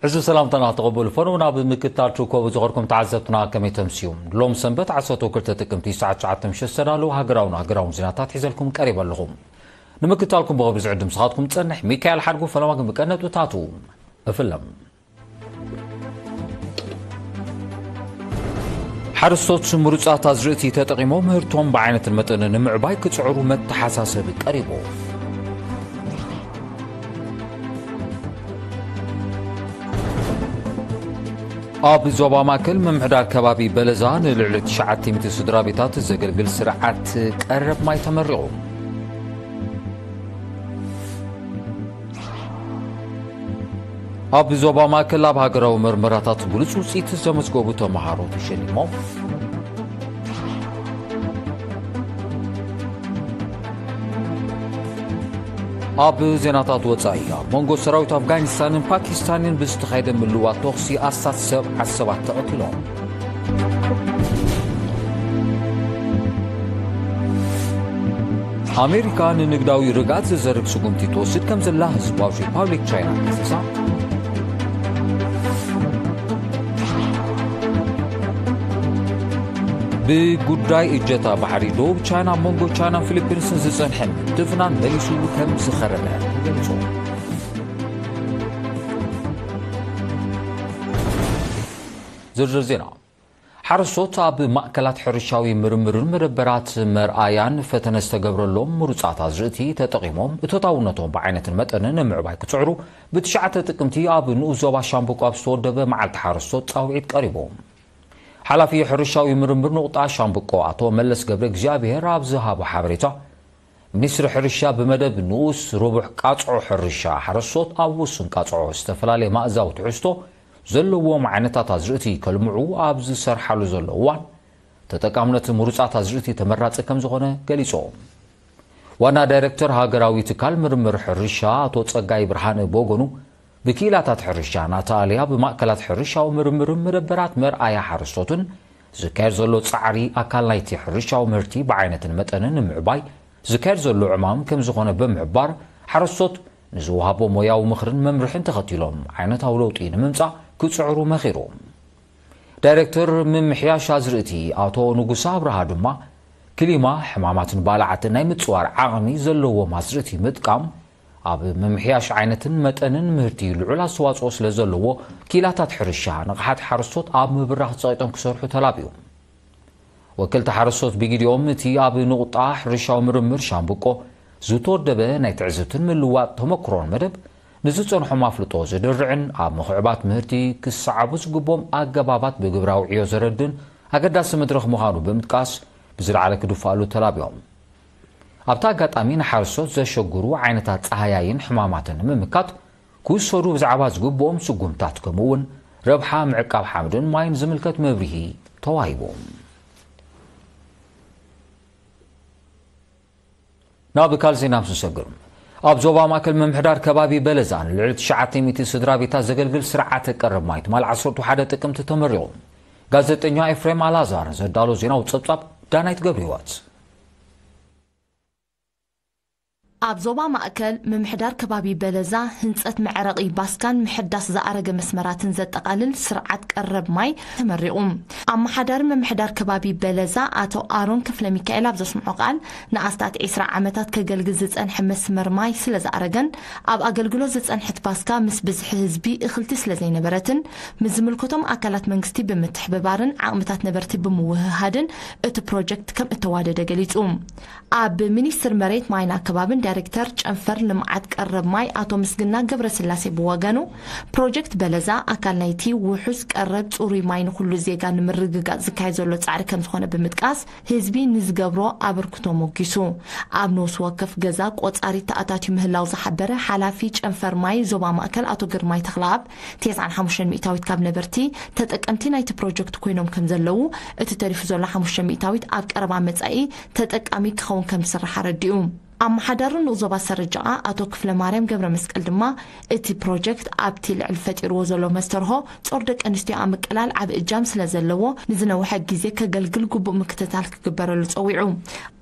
እዚ ሰላምታና ተቐበሉ። ፈነው ናብ ምክትታል ትርከቡ ዝኸርኩም ተዓዘብትና ከመይ ተምስዩ? ሎም ሰንበት ዓሰርተ ክልተ ጥቅምቲ ሰዓት ትሽዓተ ምሸት ዝተዳለዉ ሃገራውን ሃገራውን ዜናታት ሒዘልኩም ቀሪበ ኣለኹ። ንምክትታልኩም ብኽብሪ ዝዕድም ስኻትኩም ጸንሕ ሚካኤል ሓድጉ። ፈለማ ግን ብቀነጥብታቱ እፍለም። ሓረስቶት ምሩጻት ኣዝርእቲ ተጠቒሞም ምህርቶም ብዓይነትን መጠንን ንምዕባይ ክጽዕሩ መተሓሳሰቢ ቀሪቡ። ኣብ ዞባ ማእከል ምምሕዳር ከባቢ በለዛ ንልዕሊ ትሽዓተ ሚእቲ ስድራ ቤታት ዘገልግል ስርዓት ቀረብ ማይ ተመሪቑ። ኣብ ዞባ ማእከል ኣብ ሃገራዊ መርመራታት ብሉጽ ውጽኢት ዘመዝገቡ ተመሃሮ ተሸሊሞም። ኣብ ዜናታት ወጻኢ፣ ኣብ መንጎ ሰራዊት ኣፍጋኒስታንን ፓኪስታንን ብዝተኻየደ ምልዋጥ ተኹሲ ኣስታት ሰብዓ ሰባት ተቐቲሎም። ኣሜሪካ ንንግዳዊ ርግኣት ዘዘርግ ስጉምቲ ትወስድ ከም ዘላ ህዝባዊ ሪፓብሊክ ቻይና ከሲሳ። ብጉዳይ እጀታ ባሕሪ ደቡብ ቻይና ኣብ መንጎ ቻይናን ፊሊፒንስን ዝጸንሐ ምትፍናን መሊሱ ከም ዝኸረረ ተገሊጹ። ዝርዝር ዜና። ሓረስቶት ኣብ ማእከላት ሕርሻዊ ምርምርን መደበራት መርኣያን ፈተነ ዝተገብረሎም ምሩጻት ኣዝርእቲ ተጠቒሞም እቶታውነቶም ብዓይነትን መጠንን ንምዕባይ ክጽዕሩ ብትሽዓተ ጥቅምቲ ኣብ ንኡስ ዞባ ሻምብቆ ኣብ ዝተወደበ መዓልቲ ሓረስቶት ጻውዒት ቀሪቡ። ሓላፊ ሕርሻዊ ምርምር ንቑጣ ሻምብቆ ኣቶ መለስ ገብረ እግዚኣብሔር ኣብ ዝሃቦ ሓበሬታ፣ ሚኒስትሪ ሕርሻ ብመደብ ንኡስ ርቡሕ ቃጽዖ ሕርሻ ሓረስቶት ኣብ ውሱን ቃጽዖ ዝተፈላለየ ማእዛዊ ትሕዝቶ ዘለዎም ዓይነታት ኣዝርእቲ ከልምዑ ኣብ ዝሰርሓሉ ዘሎ እዋን፣ ተጠቃምነት ምሩጻት ኣዝርእቲ ተመራጺ ከም ዝኾነ ገሊጾም። ዋና ዳይሬክተር ሃገራዊ ትካል ምርምር ሕርሻ ኣቶ ጸጋይ ብርሃነ ብወገኑ፣ ብክኢላታት ሕርሻ ናታልያ ብማእከላት ሕርሻዊ ምርምርን መደበራት መርኣያ ሓረስቶትን ዝካየድ ዘሎ ጻዕሪ ኣካል ናይቲ ሕርሻዊ ምህርቲ ብዓይነትን መጠንን ንምዕባይ ዝካየድ ዘሎ ዕማም ከም ዝኾነ ብምሕባር፣ ሓረስቶት ንዝወሃቦ ሞያዊ ምኽርን መምርሕን ተኸቲሎም ዓይነታዊ ለውጢ ንምምጻእ ክጽዕሩ መኺሩ። ዳይሬክተር ምምሕያሽ ኣዝርእቲ ኣቶ ንጉሰ ኣብርሃ ድማ፣ ክሊማ፣ ሕማማትን ባልዓትን ናይ ምጽዋር ዓቕሚ ዘለዎም ኣዝርእቲ ምጥቃም፣ ኣብ ምምሕያሽ ዓይነትን መጠንን ምህርቲ ልዑል ኣስተዋጽኦ ስለ ዘለዎ፣ ክኢላታት ሕርሻ ንቕሓት ሓረስቶት ኣብ ምብራኽ ጸቒጦም ክሰርሑ ተላብዩ። ወከልቲ ሓረስቶት ብግዲኦም፣ እቲ ኣብ ንቑጣ ሕርሻዊ ምርምር ሻምብቆ ዝተወደበ ናይ ትዕዝብትን ምልዋጥ ተመክሮን መደብ፣ ንዝጸንሖም ኣፍልጦ ዝድርዕን ኣብ ምኽዕባት ምህርቲ ክሰዓቡ ዝግቦም ኣገባባት ብግብራዊ ዕዮ ዘረድን ኣገዳሲ መድረኽ ምዃኑ ብምጥቃስ፣ ብዝለዓለ ክድፋኣሉ ተላብዮም። ኣብቲ ኣጋጣሚ፣ ንሓረስቶት ዘሸግሩ ዓይነታት ጻህያይን ሕማማትን ንምምካት ክውሰዱ ብዛዕባ ዝግብኦም ስጉምታት፣ ከምኡ እውን ረብሓ ምዕቃብ ሓመድን ማይን ዝምልከት መብርሂ ተዋሂቡ። ናብ ካልእ ዜና ምስ ንሰግር፣ ኣብ ዞባ ማእከል ምምሕዳር ከባቢ በለዛን ልዕሊ ትሽዓተ ሚእቲ ስድራ ቤታት ዘገልግል ስርዓተ ቀረብ ማይ ትማል ዓሰርተ ሓደ ጥቅምቲ ተመሪቑ። ጋዜጠኛ ኤፍሬም ኣላዛር ዘዳሎ ዜናዊ ጸብጻብ ዳናይት ገብረ ህይወት። ኣብ ዞባ ማእከል ምምሕዳር ከባቢ በለዛ ህንጸት መዕረቒ ባስካን ምሕዳስ ዝኣረገ መስመራትን ዘጠቓልል ስርዓት ቀረብ ማይ ተመሪቑ። ኣመሓዳሪ ምምሕዳር ከባቢ በለዛ ኣቶ ኣሮን ክፍለ ሚካኤል ኣብ ዘስምዖ ቃል፣ ንኣስታት ዒስራ ዓመታት ከገልግል ዝጸንሐ መስመር ማይ ስለ ዝኣረገን ኣብ ኣገልግሎት ዝጸንሐት ባስካ ምስ ብዝሒ ህዝቢ እኽልቲ ስለ ዘይነበረትን ምስ ዝምልከቶም ኣካላት መንግስቲ ብምትሕብባርን ዓቕምታት ነበርቲ ብምውህሃድን እቲ ፕሮጀክት ከም እተዋደደ ገሊጹ። ኣብ ሚኒስትር መሬት ማይን ኣከባብን ዳይሬክተር ጨንፈር ልምዓት ቀረብ ማይ ኣቶ ምስግና ገብረስላሴ ብወገኑ፣ ፕሮጀክት በለዛ ኣካል ናይቲ ውሑስ ቀረብ ጽሩይ ማይ ንኹሉ ዜጋ ንምርግጋጽ ዝካየድ ዘሎ ጻዕሪ ከም ዝኾነ ብምጥቃስ፣ ህዝቢ ንዝገብሮ ኣበርክቶ ሞጊሱ። ኣብ ነፍሲ ወከፍ ገዛ ቆጻሪት ተኣታትዩ ምህላው ዝሓበረ ሓላፊ ጨንፈር ማይ ዞባ ማእከል ኣቶ ግርማይ ተኽለኣብ፣ ተስዓን ሓሙሽተን ሚእታዊት ካብ ነበርቲ ተጠቀምቲ ናይቲ ፕሮጀክት ኮይኖም ከም ዘለዉ፣ እቲ ተሪፉ ዘሎ ሓሙሽተ ሚእታዊት ኣብ ቀረባ መጻኢ ተጠቃሚ ክኸውን ከም ዝስራሕ ኣረዲኡ። ኣመሓዳሪ ንኡስ ዞባ ሰረጃኣ ኣቶ ክፍለ ማርያም ገብረ መስቀል ድማ፣ እቲ ፕሮጀክት ኣብቲ ልዕሊ ፈጢርዎ ዘሎ መስተርሆ ጾር ደቂ ኣንስትዮ ኣብ ምቅላል ዓቢ እጃም ስለ ዘለዎ፣ ንዝነውሐ ግዜ ከገልግል ግቡእ ምክትታል ክግበረሉ ጸዊዑ።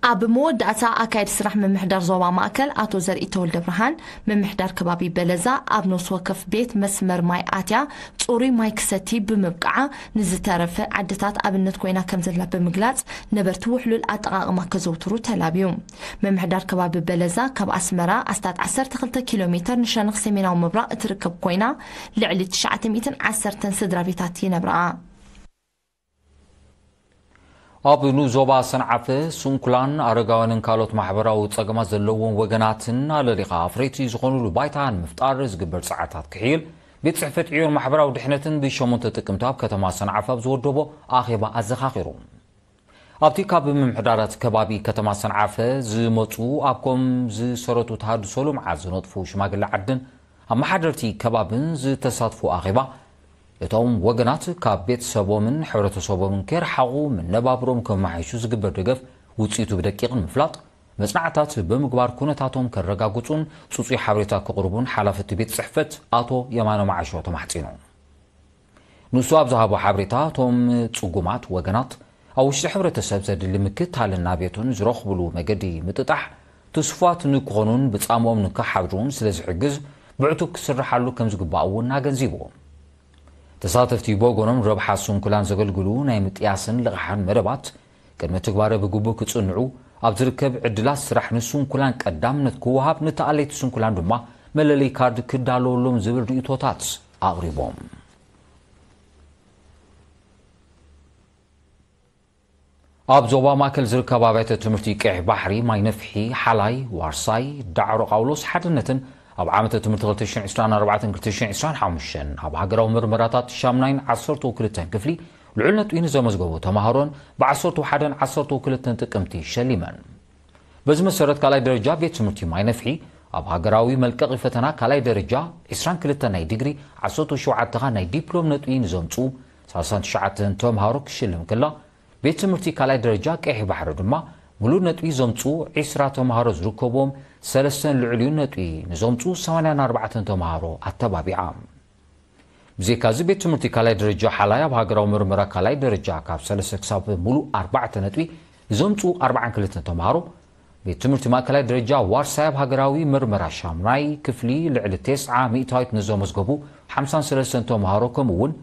ኣብ መወዳእታ ኣካየዲ ስራሕ ምምሕዳር ዞባ ማእከል ኣቶ ዘርኢ ተወልደ ብርሃን፣ ምምሕዳር ከባቢ በለዛ ኣብ ነፍሲ ወከፍ ቤት መስመር ማይ ኣትያ ጽሩይ ማይ ክሰቲ ብምብቃዓ ንዝተረፈ ዓድታት ኣብነት ኮይና ከም ዘላ ብምግላጽ፣ ነበርቲ ውሕሉል ኣጠቓቕማ ከዘውትሩ ተላብዩ። ምምሕዳር ከባቢ በለዛ ካብ ኣስመራ ኣስታት ዓሰርተ ክልተ ኪሎ ሜተር ንሸነኽ ሰሜናዊ ምብራቕ እትርከብ ኮይና፣ ልዕሊ ትሽዓተ ሚእትን ዓሰርተን ስድራ ቤታት ይነብርኣ። ኣብ ንኡስ ዞባ ሰንዓፈ ስንኩላን፣ ኣረጋውያንን ካልኦት ማሕበራዊ ጸገማት ዘለዎም ወገናትን ኣለሊኻ ኣፍረይቲ ዝኾኑሉ ባይታ ንምፍጣር ዝግበር ጻዕርታት ክሕይል ቤት ጽሕፈት ዕዮን ማሕበራዊ ድሕነትን ብ ሸሞንተ ጥቅምቲ ኣብ ከተማ ሰንዓፈ ኣብ ዝወደቦ ኣኼባ ኣዘኻኺሩ። ኣብቲ ካብ ምምሕዳራት ከባቢ ከተማ ሰንዓፈ ዝመጹ ኣብ ኮም ዝሰረቱ ተሃድሶ ልምዓት ዝነጥፉ ሽማግለ ዓድን ኣመሓደርቲ ከባብን ዝተሳትፉ ኣኼባ፣ እቶም ወገናት ካብ ቤተሰቦምን ሕብረተሰቦምን ከይረሓቑ መነባብሮም ከመሓይሹ ዝግበር ደገፍ ውጽኢቱ ብደቂቕ ንምፍላጥ መጽናዕታት ብምግባር ኩነታቶም ከረጋግጹን ጽጹይ ሓበሬታ ከቕርቡን ሓላፊ እቲ ቤት ጽሕፈት ኣቶ የማነ መዓሾ ተማሕጺኑ። ንሱ ኣብ ዝሃቦ ሓበሬታ፣ እቶም ጽጉማት ወገናት ኣብ ውሽጢ ሕብረተሰብ ዘድሊ ምክትታልን ናብየቱን ዝረኽብሉ መገዲ ምጥጣሕ ትስፉዋት ንክኾኑን ብጻምኦም ንክሓድሩን ስለ ዝሕግዝ ብዕቱብ ክስርሓሉ ከም ዝግባእ እውን ኣገንዚቡ። ተሳተፍቲ ብወገኖም ረብሓ ስንኩላን ዘገልግሉ ናይ ምጥያስን ልቓሕን መደባት ቅድሚ ትግባረ ብግቡእ ክጽንዑ፣ ኣብ ዝርከብ ዕድላት ስራሕ ንስንኩላን ቀዳምነት ክወሃብ፣ ንተኣለይቲ ስንኩላን ድማ መለለይ ካርድ ክዳለወሎም ዝብል ርእይቶታት ኣቕሪቦም። ኣብ ዞባ ማእከል ዝርከባ ኣብያተ ትምህርቲ ቀይሕ ባሕሪ፣ ማይ ነፍሒ፣ ሓላይ፣ ዋርሳይ፣ ዳዕሮ ቃውሎስ፣ ሓድነትን ኣብ ዓመተ ትምህርቲ ክልተ ሽሕን ዕስራን ኣርባዕተን ክልተ ሽሕን ዕስራን ሓሙሽተን ኣብ ሃገራዊ ምርመራታት ሻምናይን ዓሰርተው ክልተን ክፍሊ ልዑል ነጥቢ ንዘመዝገቡ ተማሃሮን ብ ዓሰርተው ሓደን ዓሰርተው ክልተን ጥቅምቲ ሸሊመን። በዚ መሰረት ካልኣይ ደረጃ ቤት ትምህርቲ ማይ ነፍሒ ኣብ ሃገራዊ መልቀቒ ፈተና ካልኣይ ደረጃ ዕስራን ክልተን ናይ ዲግሪ፣ ዓሰርተው ሸውዓተ ከኣ ናይ ዲፕሎም ነጥቢ ንዘምጽኡ ሰላሳን ትሽዓተን ተምሃሮ ክሽልም ክላ፣ ቤት ትምህርቲ ካልኣይ ደረጃ ቀይሕ ባሕሪ ድማ ምሉእ ነጥቢ ዘምጽኡ ዕስራ ተምሃሮ ዝርከብዎም ሰለስተን ልዕሊኡ ነጥቢ ንዘምጽኡ ሰማንያን ኣርባዕተን ተምሃሮ ኣተባቢዓ። ብዘይካዚ ቤት ትምህርቲ ካልኣይ ደረጃ ሓላይ ኣብ ሃገራዊ ምርመራ ካልኣይ ደረጃ ካብ ሰለስተ ክሳብ ምሉእ ኣርባዕተ ነጥቢ ንዘምጽኡ ኣርባዓን ክልተን ተምሃሮ፣ ቤት ትምህርቲ ማእከላይ ደረጃ ዋርሳይ ኣብ ሃገራዊ ምርመራ ሻምናይ ክፍሊ ልዕሊ ተስዓ ሚእታዊት ንዘመዝገቡ ሓምሳን ሰለስተን ተምሃሮ፣ ከምኡ እውን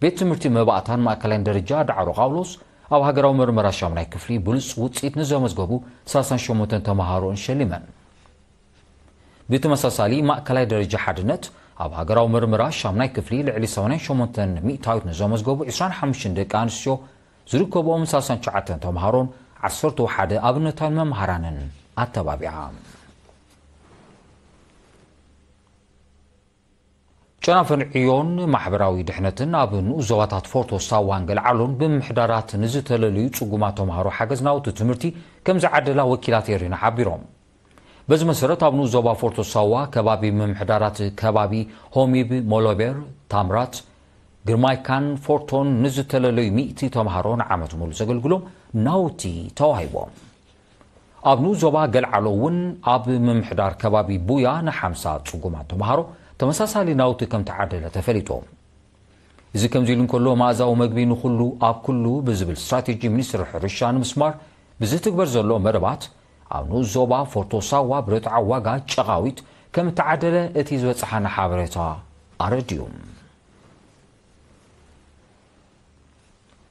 ቤት ትምህርቲ መባእታን ማእከላይን ደረጃ ዳዕሮ ቃውሎስ ኣብ ሃገራዊ ምርመራ ሻምናይ ክፍሊ ብሉጽ ውጽኢት ንዘመዝገቡ ሰላሳን ሸሞንተን ተምሃሮን ሸሊመን። ብተመሳሳሊ ማእከላይ ደረጃ ሓድነት ኣብ ሃገራዊ ምርመራ ሻምናይ ክፍሊ ልዕሊ ሰማንያን ሸሞንተን ሚእታዊት ንዘመዝገቡ ዕስራን ሓሙሽተን ደቂ ኣንስትዮ ዝርከብኦም ሰላሳን ትሽዓተን ተምሃሮን ዓሰርተው ሓደ ኣብነታውያን መምሃራንን ኣተባቢዓ። ጨናፍር ዕዮን ማሕበራዊ ድሕነትን ኣብ ንኡስ ዞባታት ፎርቶ ሳዋን ገልዓሎን ብምምሕዳራት ንዝተለለዩ ጽጉማት ተምሃሮ ሓገዝ ናውቲ ትምህርቲ ከም ዝዓደላ ወኪላት ኤሪና ሓቢሮም። በዚ መሰረት ኣብ ንኡስ ዞባ ፎርቶ ሳዋ ከባቢ ምምሕዳራት ከባቢ ሆሚብ፣ ሞሎቤር፣ ታምራት፣ ግርማይካን ፎርቶን ንዝተለለዩ ሚእቲ ተምሃሮ ንዓመት ሙሉእ ዘገልግሎም ናውቲ ተዋሂቦም። ኣብ ንኡስ ዞባ ገልዓሎ እውን ኣብ ምምሕዳር ከባቢ ቡያ ንሓምሳ ጽጉማት ተምሃሮ ተመሳሳሊ ናውቲ ከም ተዓደለ ተፈሊጡ። እዚ ከምዚ ኢሉ እንከሎ፣ መኣዛዊ መግቢ ንኹሉ ኣብ ኩሉ ብዝብል ስትራቴጂ ሚኒስትሪ ሕርሻ ንምስማር ብዝትግበር ዘሎ መደባት ኣብ ንኡስ ዞባ ፎርቶ ሳዋ ብርትዓዊ ዋጋ ጨቓዊት ከም እተዓደለ እቲ ዝበጽሓና ሓበሬታ ኣረዲኡ።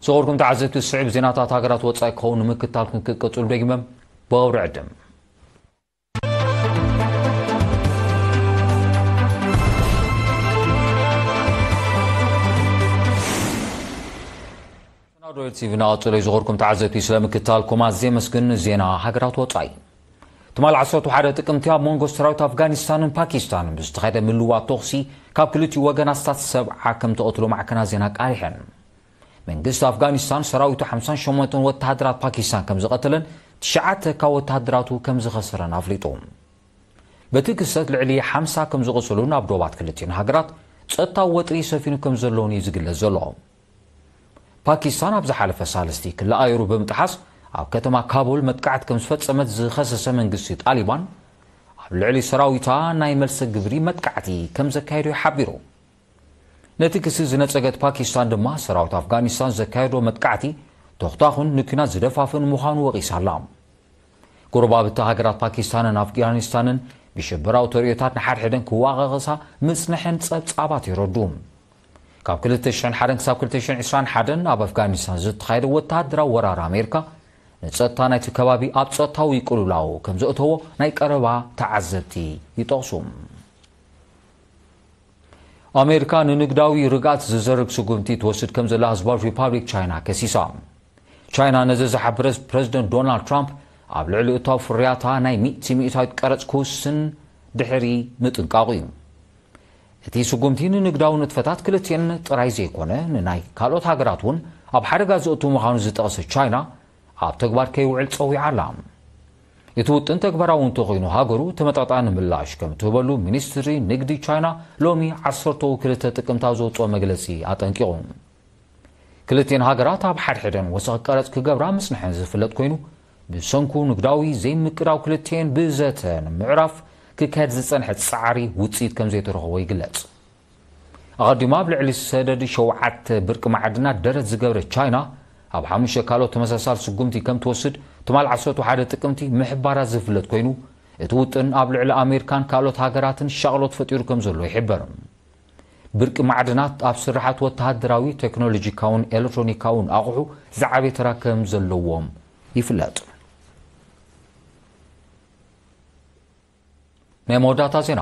ዝኸበርኩም ተዓዘብቲ፣ ዝስዕብ ዜናታት ሃገራት ወጻኢ ክኸውን ንምክታልኩም ክቅጽሉ ደጊመ ብወብሪ ዕድም። ናዶል ቲቪ እናቐጸሉ እዩ። ዝኸበርኩም ተዓዘብቲ፣ ስለ ምክታልኩም ኣዝየ የመስግን። ዜና ሃገራት ወጻኢ። ትማል ዓሰርተ ሓደ ጥቅምቲ ኣብ መንጎ ሰራዊት ኣፍጋኒስታንን ፓኪስታንን ብዝተኻየደ ምልዋጥ ተኹሲ ካብ ክልቲኡ ወገን ኣስታት ሰብዓ ከም ተቐትሉ ማዕከናት ዜና ኣቃሊሐን። መንግስቲ ኣፍጋኒስታን ሰራዊቱ ሓምሳን ሸሞንተን ወተሃደራት ፓኪስታን ከም ዝቐተለን ትሽዓተ ካብ ወተሃደራቱ ከም ዝኸሰረን ኣፍሊጡ። በቲ ክስተት ልዕሊ ሓምሳ ከም ዝቖሰሉን ኣብ ዶባት ክልቲኤን ሃገራት ጸጥታዊ ወጥሪ ሰፊኑ ከም ዘሎን እዩ ዝግለጽ ዘሎ። ፓኪስታን ኣብ ዝሓለፈ ሳልስቲ ክሊ ኣየሩ ብምጥሓስ ኣብ ከተማ ካቡል መጥቃዕቲ ከም ዝፈጸመት ዝኸሰሰ መንግስቲ ጣሊባን፣ ኣብ ልዕሊ ሰራዊታ ናይ መልሰ ግብሪ መጥቃዕቲ ከም ዘካየዱ እዩ ሓቢሩ። ነቲ ክሲ ዝነጸገት ፓኪስታን ድማ ሰራዊት ኣፍጋኒስታን ዘካየዶ መጥቃዕቲ ተኹታኹን ንኲናት ዝደፋፍን ምዃኑ ወቒሳ ኣላ። ጎረባብቲ ሃገራት ፓኪስታንን ኣፍጋኒስታንን ብሽበራዊ ተርእዮታት ንሓድሕደን ክዋቐቕሳ ምጽንሐን ጸብጻባት የረዱ። ካብ ክልተ ሽሕን ሓደን ክሳብ ክልተ ሽሕን ዕስራን ሓደን ኣብ ኣፍጋኒስታን ዝተኻየደ ወተሃደራዊ ወራር ኣሜሪካ፣ ንጸጥታ ናይቲ ከባቢ ኣብ ጸጥታዊ ቅልውላው ከም ዘእተዎ ናይ ቀረባ ተዓዘብቲ ይጠቕሱ። ኣሜሪካ ንንግዳዊ ርግኣት ዝዘርግ ስጉምቲ ትወስድ ከም ዘላ ህዝባዊ ሪፓብሊክ ቻይና ከሲሳ። ቻይና ነዚ ዝሓበረት ፕረዚደንት ዶናልድ ትራምፕ፣ ኣብ ልዕሊ እታው ፍርያታ ናይ ሚእቲ ሚእታዊት ቀረጽ ክውስን ድሕሪ ምጥንቃቑ እዩ። እቲ ስጉምቲ ንንግዳዊ ንጥፈታት ክልቲኤን ጥራይ ዘይኮነ፣ ንናይ ካልኦት ሃገራት እውን ኣብ ሓደጋ ዘእቱ ምዃኑ ዝጠቕሰት ቻይና፣ ኣብ ተግባር ከይውዕል ጸዊዓ ኣላ። እቲ ውጥን ተግባራዊ እንተኾይኑ፣ ሃገሩ ተመጣጣኒ ምላሽ ከም እትህበሉ ሚኒስትሪ ንግዲ ቻይና ሎሚ ዓሰርተ ክልተ ጥቅምቲ ኣብ ዘውጽኦ መግለጺ ኣጠንቂቑ። ክልቲኤን ሃገራት ኣብ ሓድሕደን ወሰኽ ቀረጽ ክገብራ ምጽንሐን ዝፍለጥ ኮይኑ፣ ብሰንኩ ንግዳዊ ዘይምቅዳው ክልቲኤን ብዘተ ንምዕራፍ ክካየድ ዝጸንሐ ጻዕሪ ውጽኢት ከም ዘይተረኸቦ ይግለጽ። ኣቐዲሙ ኣብ ልዕሊ ሰደድ ሸውዓተ ብርቂ ማዕድናት ደረት ዝገበረት ቻይና፣ ኣብ ሓሙሽተ ካልኦት ተመሳሳሊ ስጉምቲ ከም ትወስድ ትማል ዓሰርተ ሓደ ጥቅምቲ ምሕባራ ዝፍለጥ ኮይኑ፣ እቲ ውጥን ኣብ ልዕሊ ኣሜሪካን ካልኦት ሃገራትን ሻቕሎት ፈጢሩ ከም ዘሎ ይሕበር። ብርቂ ማዕድናት ኣብ ስራሓት ወተሃደራዊ፣ ቴክኖሎጂካውን ኤሌክትሮኒካውን ኣቑሑ ዝዓበየ ተራ ከም ዘለዎም ይፍለጥ። ናይ መወዳእታ ዜና።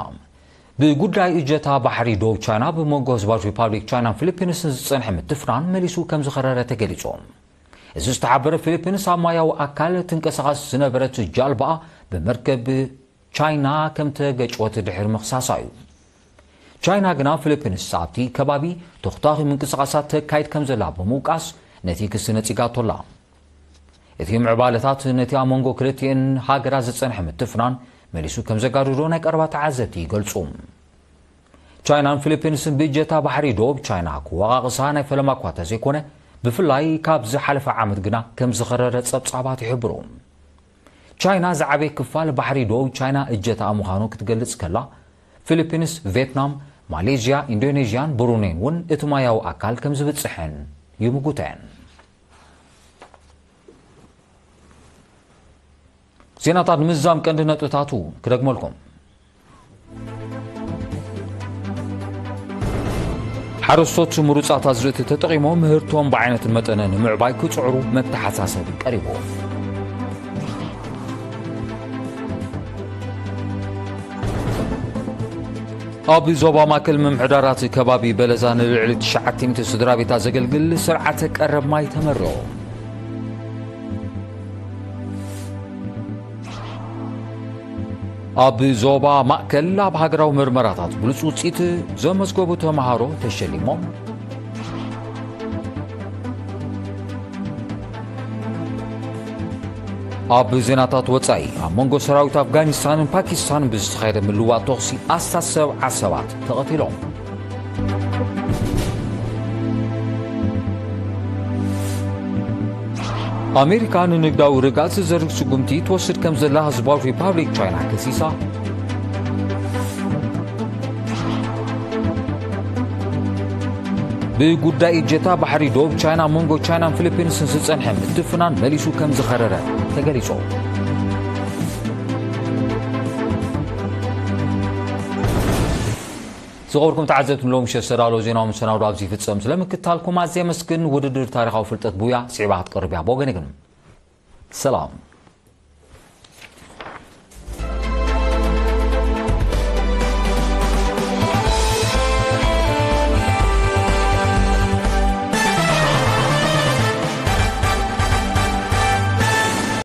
ብጉዳይ እጀታ ባሕሪ ዶብ ቻይና ብመንጎ ህዝባዊ ሪፓብሊክ ቻይናን ፊሊፒንስን ዝጸንሐ ምትፍናን መሊሱ ከም ዝኸረረ ተገሊጹ። እዚ ዝተሓበረ ፊሊፒንስ ኣብ ማያዊ ኣካል ትንቀሳቐስ ዝነበረት ጃልባኣ ብመርከብ ቻይና ከም ተገጭወት ድሕሪ ምኽሳሳ እዩ። ቻይና ግና ፊሊፒንስ ኣብቲ ከባቢ ተኹታኺ ምንቅስቓሳት ተካይድ ከም ዘላ ብምውቃስ ነቲ ክሲ ነጺጋቶ ኣላ። እቲ ምዕባለታት ነቲ ኣብ መንጎ ክልቲኤን ሃገራት ዝጸንሐ ምትፍናን መሊሱ ከም ዘጋድዶ ናይ ቀረባ ተዓዘብቲ ይገልጹ። ቻይናን ፊሊፒንስን ብእጀታ ባሕሪ ዶብ ቻይና ክወቓቕሳ ናይ ፈለማ እኳ እንተዘይኮነ፣ ብፍላይ ካብ ዝሓለፈ ዓመት ግና ከም ዝኸረረ ጸብጻባት ይሕብሩ። ቻይና ዝዓበየ ክፋል ባሕሪ ዶብ ቻይና እጀታ ምዃኑ ክትገልጽ ከላ፣ ፊሊፒንስ፣ ቬትናም፣ ማሌዥያ፣ ኢንዶኔዥያን ብሩኔን እውን እቲ ማያዊ ኣካል ከም ዝብጽሐን ይምጉተን። ዜናታት ንምዝዛም ቀንዲ ነጥብታቱ ክደግመልኩም። ሓረስቶት ምሩጻት ኣዝርእቲ ተጠቒሞም ምህርቶም ብዓይነትን መጠንን ንምዕባይ ክጽዕሩ መተሓሳሰቢ ቀሪቡ። ኣብ ዞባ ማእከል ምምሕዳራት ከባቢ በለዛ ንልዕሊ ትሽዓተ ሚእቲ ስድራ ቤታት ዘገልግል ስርዓተ ቀረብ ማይ ተመርዖ። ኣብ ዞባ ማእከል ኣብ ሃገራዊ ምርመራታት ብሉጽ ውጽኢት ዘመዝገቡ ተመሃሮ ተሸሊሞም። ኣብ ዜናታት ወጻኢ፣ ኣብ መንጎ ሰራዊት ኣፍጋኒስታንን ፓኪስታንን ብዝተኻየደ ምልዋጥ ተኹሲ ኣስታት ሰብዓ ሰባት ተቐቲሎም። ኣሜሪካ ንንግዳዊ ርግኣት ዝዘርግ ስጉምቲ ትወስድ ከም ዘላ ህዝባዊ ሪፓብሊክ ቻይና ከሲሳ። ብጉዳይ እጀታ ባሕሪ ዶብ ቻይና መንጎ ቻይናን ፊሊፒንስን ዝጸንሐ ምትፍናን መሊሱ ከም ዝኸረረ ተገሊጹ። ዝኸበርኩም ተዓዘብቲ፣ ንሎሚ ምሸት ዝተዳለወ ዜናዊ መሰናዶ ኣብዚ ይፍጸም። ስለምክትታልኩም ኣዝየ የመስግን። ውድድር ታሪኻዊ ፍልጠት ብውያ ስዒባ ክትቀርብ እያ። ብወገነይ ግን ሰላም።